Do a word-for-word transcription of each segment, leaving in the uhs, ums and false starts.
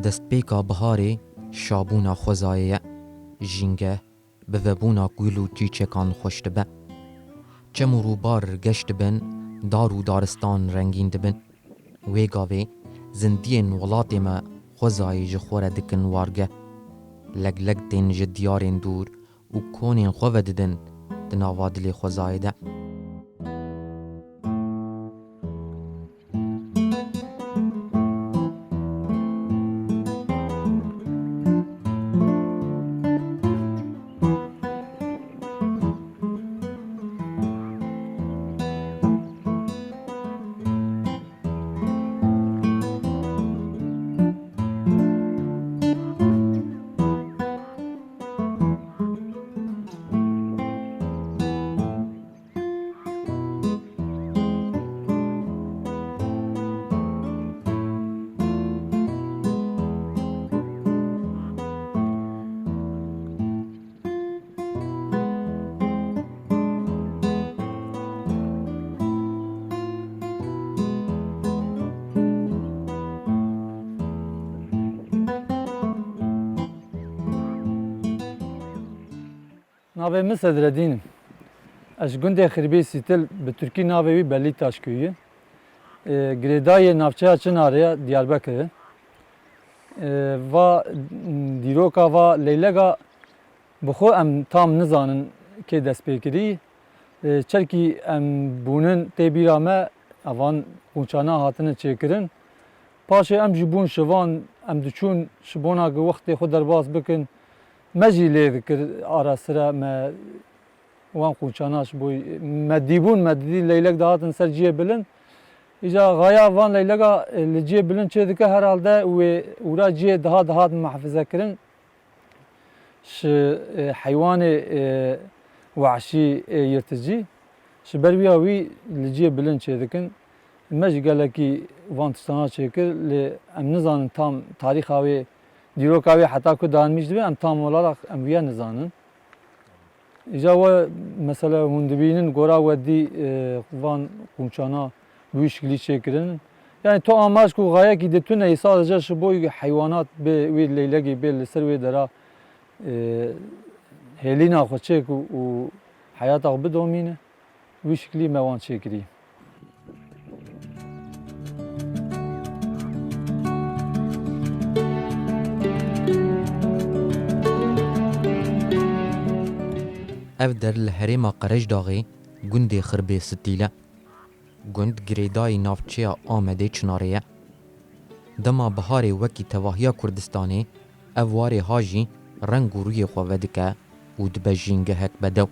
Destpêka biharê şabûna xwezayê ye. Jîngeh bi vebûna gul û çîçekan xweş dibe. Çem û rûbar geş dibin, dar û daristan rengîn dibin. Wê gavê zindiyên welatê me xwezayê ji xwe re dikin wargeh. Legleg tên ji diyarên dûr û konên xwe vedidin di nava dilê xwezayê de. Navê min Sedredîn in. Ez ji gundê Xirbî Sîtil, bi tirkî navê wî Bellîtaş köyü. E, girêdayê navçeya Çinarê ya Diyarbekirê. E, va, dîroka va leylega bi xwe em tam nizanin kê dest pê kirî. E, çerkî em bûnin tê bîra me, evan qûnçana hatine çêkirin. Paşê em jî bûn şivan, em diçûn şibona ku wextê xwe derbas bikin. Me jî lê dikir ara sira me wan qûnçana ji bo me dîbûn, me didî leylek dihatin ser cihê bilind. Îca xaya van leylega, e, li cihê bilind çê dike herhalde wê ûra cihê dihat dihat muhafize kirin. Ji, e, heywanê, e, wahşî, e, yirticî. Ji ber wiya wî li cihê bilind çêdikin. Me jî gelekî van tiştana çêkir, lê em nizanin tam tarîxa wê, dîroka wê heta ku danmîş dibe, em tam olarak em wiya nizanin. Îca we, mesela, hûn dibînin gora we dî, e, van qûnçana bi wî şiklî çêkirin. Yani to amaç ku xayekî ditune, sadece ji bo heywanat bê, wê leylekê bê li ser wê dera, e, hêlîna xwe çêk û, û heyata xwe bidomîne. Wî şiklî me wan çêkirî. Ev der li herêma Qerejdaxê gundê Xirbê Sitîl e. Gund girêdayî navçeya Amedê Çinarê ye. Dema biharê wekî tevahiya Kurdistanê ev warê ha jî reng û rûyê xwe vedike û dibe jîngehek bedew.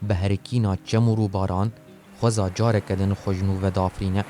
Bi herikîna çem û rûbaran xweza careke din xwe ji nû vedafirîne.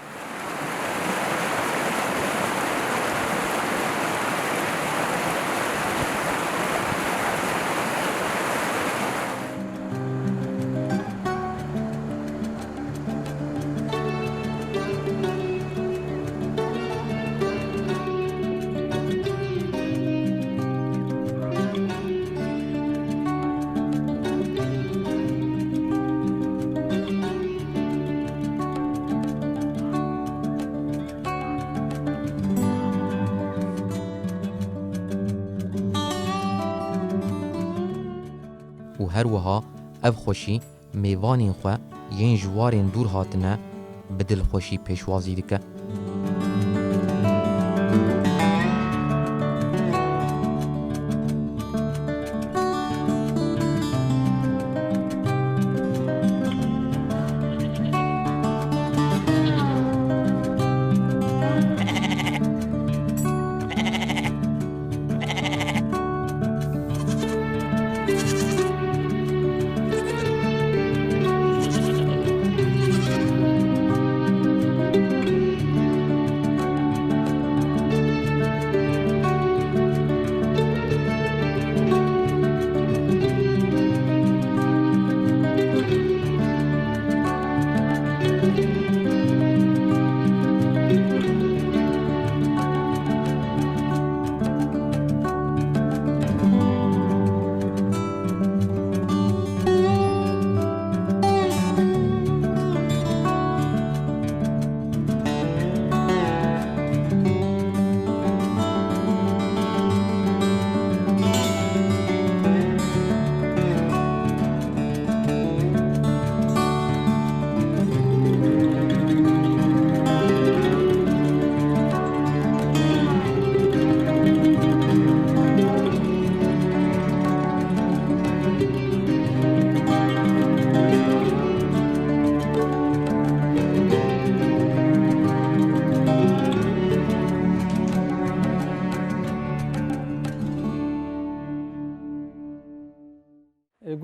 Û her wiha ev xweşî mêvanên xwe yên ji warên dûr hatine bi dilxweşî pêşwazî dike.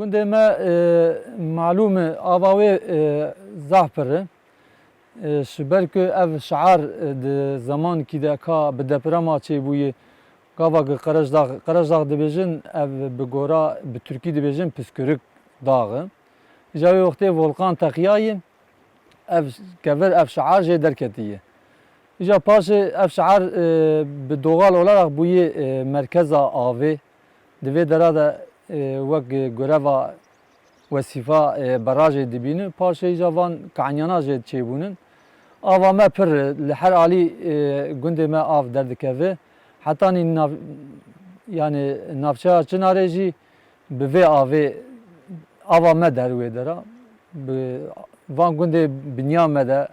Gundê me, e, malûm e, ava wê, e, zaf pir e. E, ji ber ku ev şiar, e, di zemankî de ka bi deprema çêbûyî, gava ku Qerejdax, Qerejdax dibêjin, ev bi gora, bi tirkî dibêjin Püskürük Dağı. Îja wê wextê volkan teqiyayî, ev kevir, ev şiar jê derketiye. Îja paşê ev şiar, e, bi doğal olarak bûye, e, merkeza avê. Di vê dera de, e, wek goreva wesîfa, e, barajê dibînin. Paşê îja van kanyana jê çêbûnin. Ava me pir, li her alî, e, gundê me av derdikeve. Hetanî nav-, yani navçeya Çinarê jî bi vê avê, ava me der wê dera. Bi van gundê binya me de,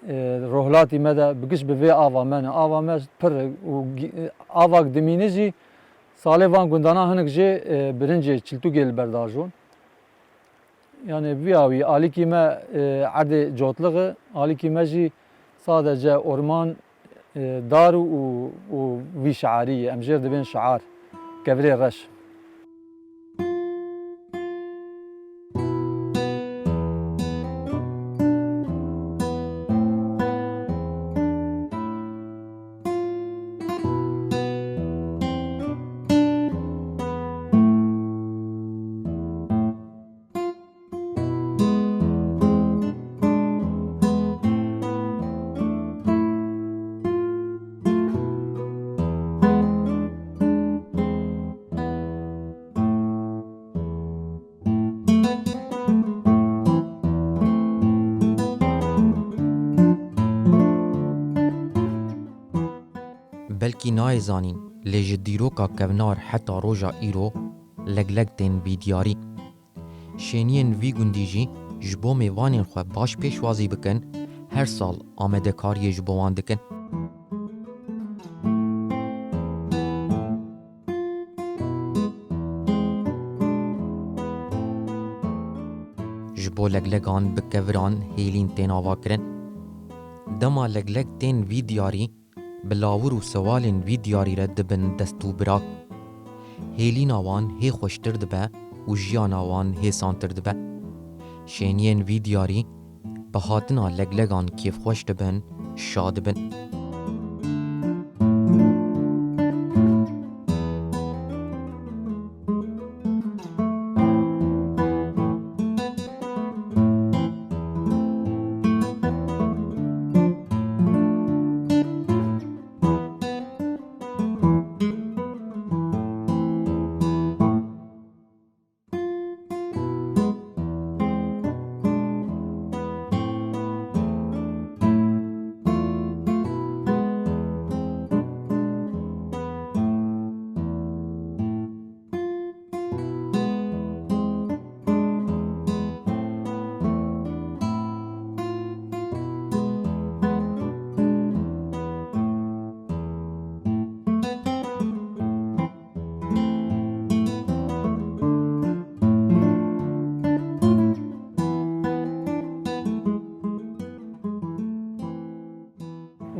e, rohlatî me de bi giş bi vê ava me ne. Ava me pir û gi-, avak dimîne jî salê van gundana hinek jê, e, birincê çiltûkê li ber dajon. Yani vî awî alîkî me, e, erdê cotliği, alîkî me jî sadece orman, e, dar û, û vî şiarî ye. Em jêr dibên şiar, kevirê reş. Belkî nayê zanîn, lê ji dîroka kevnar heta roja îro legleg tên vî diyarî. Şêniyên vî gundî jî ji bo mêvanên xwe baş pêşwazî bikin, her sal amadekariyê ji bo wan dikin. Ji bo leglegan bi keviran hêlîn tên avakirin. Dema legleg tên vî diyarî, bi lawir û sewalên vî diyarî re dibin dest û bira. Hêlîna wan hê xweştir dibe û jiyana wan hê santir dibe. Şêniyên vî diyarî bi hatina leglegan kêfxweş dibin, şa dibin.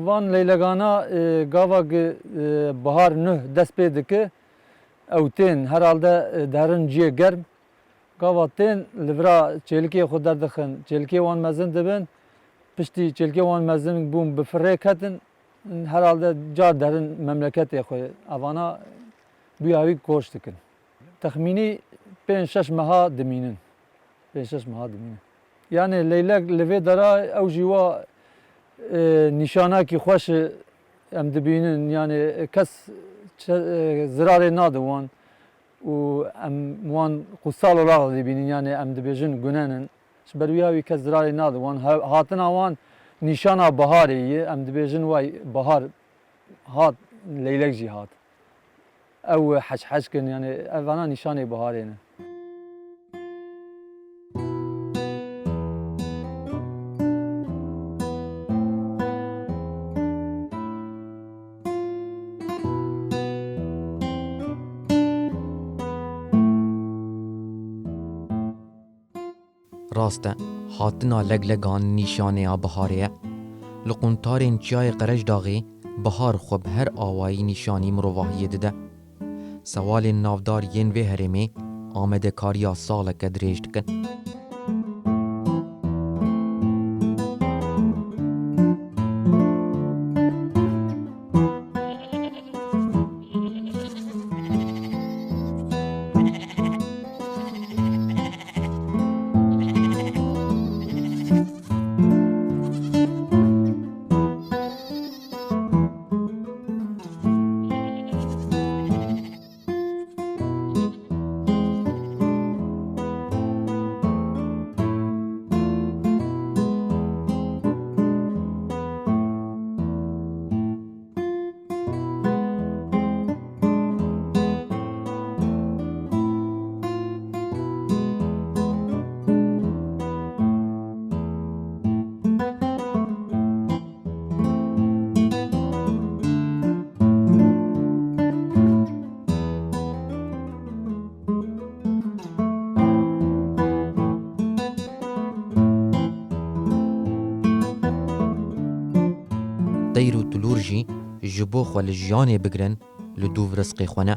Van leylegana, e, gava gi, e, bihar nuh dest pê dike, ew tên herhalde, e, derin ciyê germ. Gava tên li vira çêlikê xwe derdixin, çêlikê wan mezin dibin, piştî çêlikê wan mezin bûn bi firê ketin, herhalde car derin memleketê xwe, evana bûya wî koç dikin. Texmînî pênc şeş meha dimînin. Pênc şeş meha dimînin. Yani leylek li vê dera ew jî wa, e, nîşanekî xweş e, em dibînin. Yani kes çe-, e, zirarê nade wan û em wan qutsal olarak dibînin. Yani em dibêjin gunenin. Ji ber wî hawî kes zirarê nade wan. Ha-, hatina wan nîşana baharê ye. Em dibêjin way bahar hat, leylek jî hat. Ew heç heç kin, yani ev vana nîşanê biharê ne. Rast e, hatina leglegan nîşaneya biharê ye. Li quntarên Çiyayê Qerejdaxê bihar xwe bi her awayî nîşanî mirovahiyê dide. Sewalên navdar yên vê herêmê amadekariya saleke dirêj dikin. Teyr û tulûr jî ji bo xwe li jiyanê bigirin, li dûv rizqê xwe ne.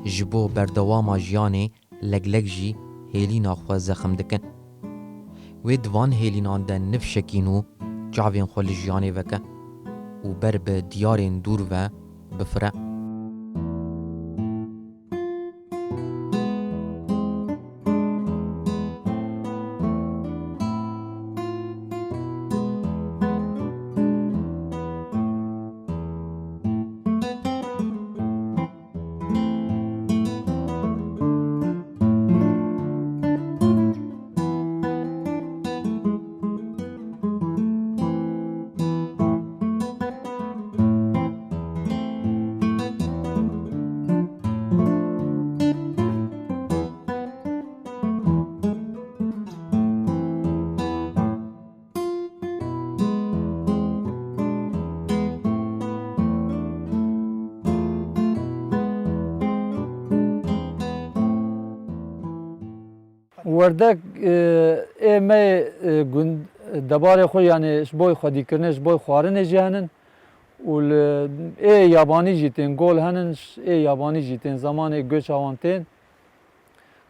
Ji bo berdewama jiyanê legleg jî hêlîna xwe zexm dikin. Wê di van hêlînan de nifşekîn û çavên xwe li jiyanê veke û ber bi diyarên dûr ve bifire. Werdek, e, ê me, e, gund-, debarê xwe, yanî ji bo xwedîkirinê, ji bo xwarinê jî henin û li ê yabanî jî tên, gol henin, ş-, ê yabanî jî tên, zamanê göça wan tên.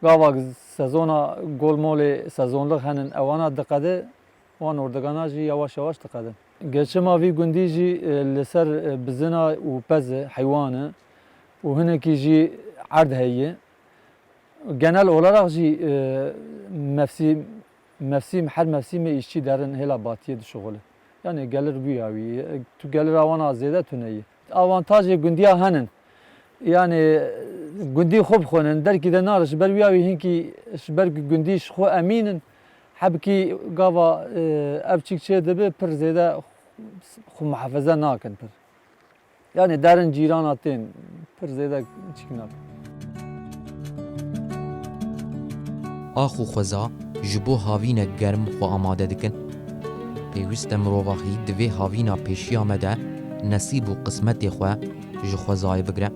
Gava sezona gol molê sezonlix henin, ewana diqede, wan ordegana jî yavaş yavaş diqedin. Geçima vî gundî jî, e, li ser, e, bizina û pez e, heywan e û hinekî jî erd heye. Genel olarak jî, e, mevsim, mevsim, her mevsimê îşçî derin hêla batiyê dişuxule. Yani gelir wî ya wî, e, tu gelira wana zêde tune yî. Avantajê gundiya henin. Yani gundî xwe bixwînin, derkî de nare, ji ber wî ya wî hinkî, ji ber ku gundî ji xwe emîn in, hebkî gava, e, ev çîk çê dibe, pir zêde xwe muhafeze nakin pir. Yani derin cîrana tên, pir zêde çîk nakin. Ax û xweza ji bo havînek germ xwe amade dikin. Pêwîst e mirovahî di vê havîna pêşiya me de nesîb û qismetê xwe ji xwezayê bigire.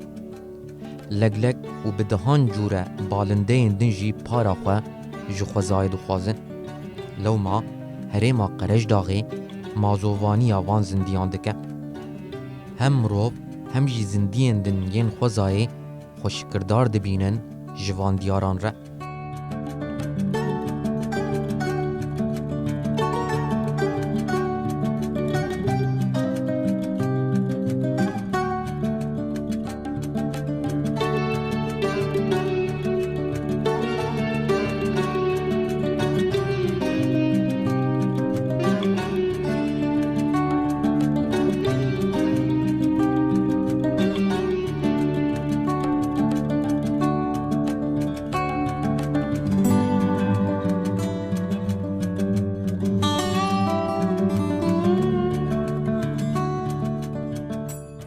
Leglek û bi dehan cûre balindeyên din jî para xwe ji xwezayê dixwazin. Lewma herêma Qerejdaxê mazovaniya van zindiyan dike. Hem mirov hem jî zindiyên din yên xwezayê xwe şikirdar dibînin ji van diyaran re.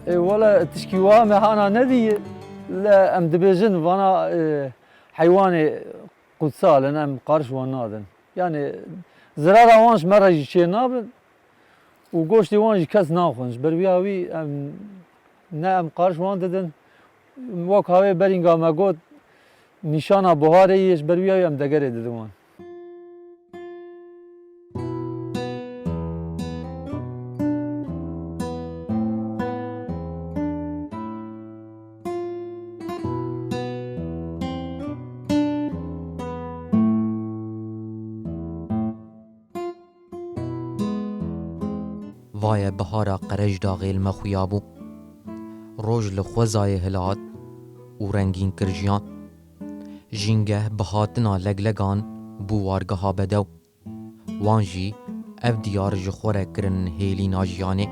E, wele tişkî wa me hana nedî, le em dibêjin vana, e, heywanê qutsal in, em qariş wan nadin. Yani zirara wan ji me re jî çê nabin û goştê wan jî kes naxwin. Ji ber wî ya wî em ne em qariş wan didin. Wek havê berînga me got, nîşana buharê yê, ji ber wî ya wî em degerê didin wan. Baye bihara Qerejdaxê li me xuya bû. Roj li xwezayê hilat û rengîn kir jiyan. Jîngeh bi hatina leglegan bû wargeha bedew. Wan jî ev diyar ji xwe re kirin hêlîna jiyanê.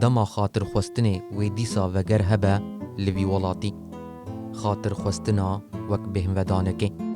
Dema xatirxwestinê wê dîsa veger hebe li vî welatî. Xatirxwestina wek bêhnvedanekê.